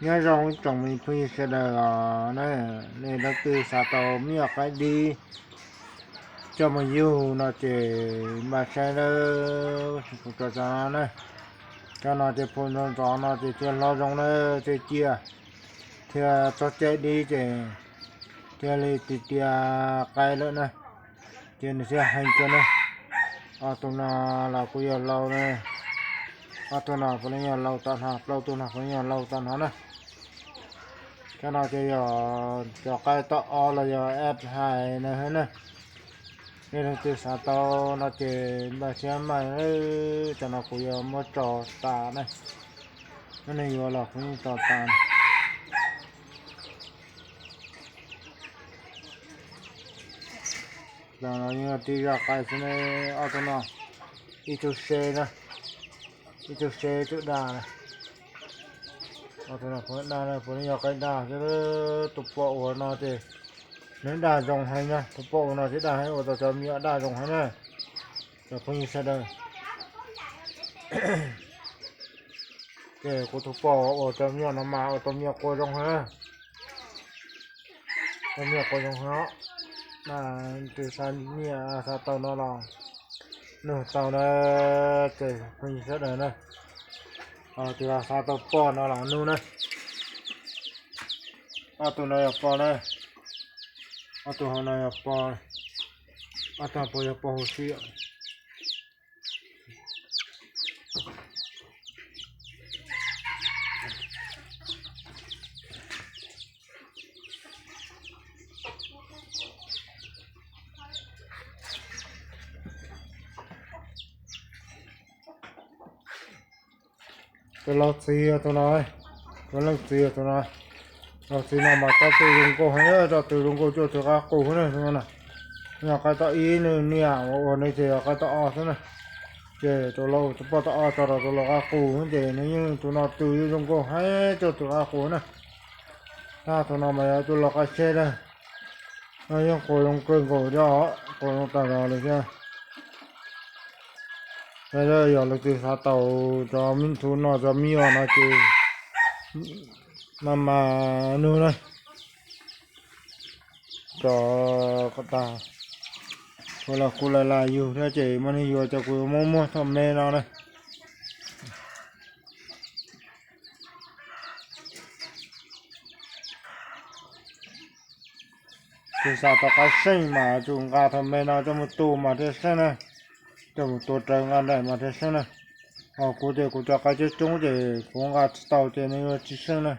Nyob zoo ib tsoom me phooj ywg sawv daws os na, nej leej twg xav tau me nyuam qaib dib coj mus yug no ces npaj saib lawm, kuv tso cov no na. Cov no ces phum ntxov ntxov no ces thiaj hlob zoo na, thiaj ciaj, thiaj txob caij dib ces thiaj li tiag tiag qaib lawm na, ces nws thiaj heev kawg na. Ob tug no los kuj yog laus na, ob tug no puav leej yog laus tag nrho, plaub tug no puav leej yog laus tag nrho na. Cov no ces yog cov qaib toj ob los yog eb hais na na. Nej leej twg xav tau no ces npaj siab mas, cov no kuv yuav muab tso tas na, nej yuav los kuv yeej tso tas. Los no yeej tib zaj qaib xwb ne, ob tug no, ib tug se na, ib tug se ib tug daj na. Ob tug no puav daj na, puav leej yog qaib daj xwb. Tus poj ua no ces nws daj zoo heev na, tus poj ua no ces daj heev, ua tau cov me nyuam daj zoo heev na, cov phooj ywg sawv daws. Ces kuv tus poj ua cov me nyuam no mas ua tau me nyuam qua zoo heev na. Ua me nyuam qua zoo heev os. Mas tus xav nyiam xav tau no los nug tau na, ces phooj ywg sawv daws na. Tus xav tau poj no los nug na. Ob tug no yog poj na, ob tug hauv no yog poj, ob tug puas yog poj huv si. Tus laus txwv yog tus no, tus leej txiv yog tus no. Laus txwv no mas tso tus zoo nkauj heev, tso tus zoo nkauj cuaj tus qab qus na. Yog qaib toj ib nws niam ua ua nws ces yog qaib toj ob xwb na. Ces tus laus tus poj toj ob tso rau tus laus qab qus ces nws yeej tus no tus yeej zoo nkauj heev cuaj tus qab qus na. Tab tus no mas yog tus laus qab seb na, no yeej qua zoo kawg nkaus thiab, qua zoo tag zog li thiab. Yog leej twg xav tau cov me ntxhw no cov me nyuam no ces maj mam nug na. Tso kom tag, kuv los kuv laj laj yug thiab ces muaj neeg yuav ces kuv yuav muab muag thaum me no na. Tus xav tau qaib seej mas tus nqa thaum me no coj mus tu mas thiaj seej na, coj mus tua raws nqa nraim mas thiaj seej na. Ho kuv ces kuv cov qaib coob coob ces kuv nqa tsis tau ces nws yuav tsis seej na.